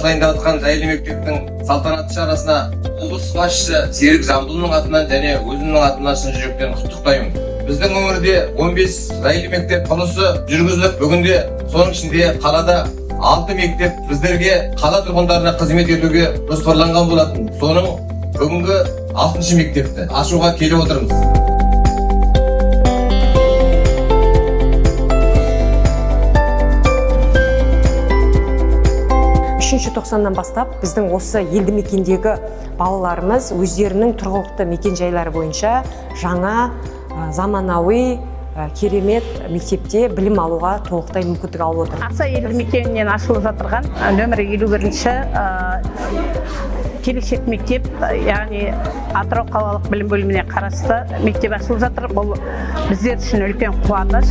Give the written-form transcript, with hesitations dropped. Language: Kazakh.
дайындап жатқан жайлы мектептің салтанатты шарасына облыс басшысы Серік Жамбылұлының атынан және өзімнің атымнан шын жүректен құттықтаймын. Біздің өңірде 15 жайлы мектеп құрылысы жүргізіліп, бүгінде соның ішінде қалада 6 мектеп біздерге, қала тұрғындарына қызмет етуге жоспарланған болатын. Соның бүгінгі 6 мектепті ашуға келіп отырмыз. Үшінші тоқсаннан бастап біздің осы елді мекендегі балаларымыз өздерінің тұрғылықты мекен-жайлары бойынша жаңа заманауи, керемет мектепте білім алуға толықтай мүмкіндік алып отыр. Ақсай елді мекенінен ашылып жатырған нөмірі 51-ші келешек мектеп, яғни Атырау қалалық білім бөліміне қарасты мектеп ашылып жатыр. Бұл біздер үшін үлкен қуаныш.